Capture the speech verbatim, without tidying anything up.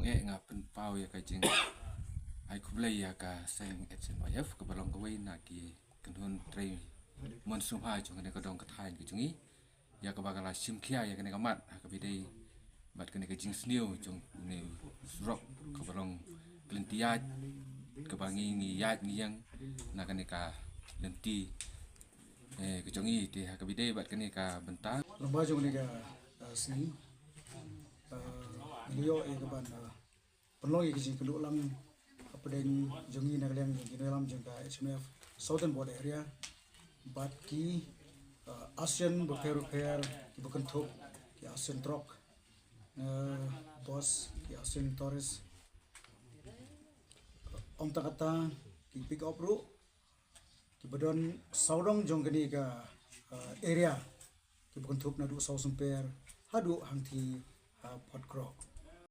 Nga pynpaw ïa ka jing ai khublei ïa ka seng H N Y F kaba long kawei na ki kynhun trei mon sumha jong kane ka dong ka thaiñ ka jong ngi, ïa kaba ka la shim khia ïa kane ka mat ha kaba ïadei bad kane ka jingsniew jong une u surok kaba long ka lynti ïaid kaba ngi ngi ïaid ngi ïeng na kane ka lynti, eh, ka jong ngi. Te ha kaba ïadei bad kane ka bynta, lem bad jong kane ka, uh, sngi, uh, ngi ïoh ïa ka ban, uh, pynlong ïa ka jingkynduh lang hapdeng jong ngi na ka liang jong ki nongïalam jong ka H M F Southern Border Area bad ki, uh, ASEAN bapher bapher kiba kynthup ki ASEAN truck, uh, bus, ki ASEAN tourist, ym tang katta, ki pick up ruh kiba don sawdong jong kane ka, uh, area, kiba kynthup naduh Sawsumper haduh hangtei ha Photkroh.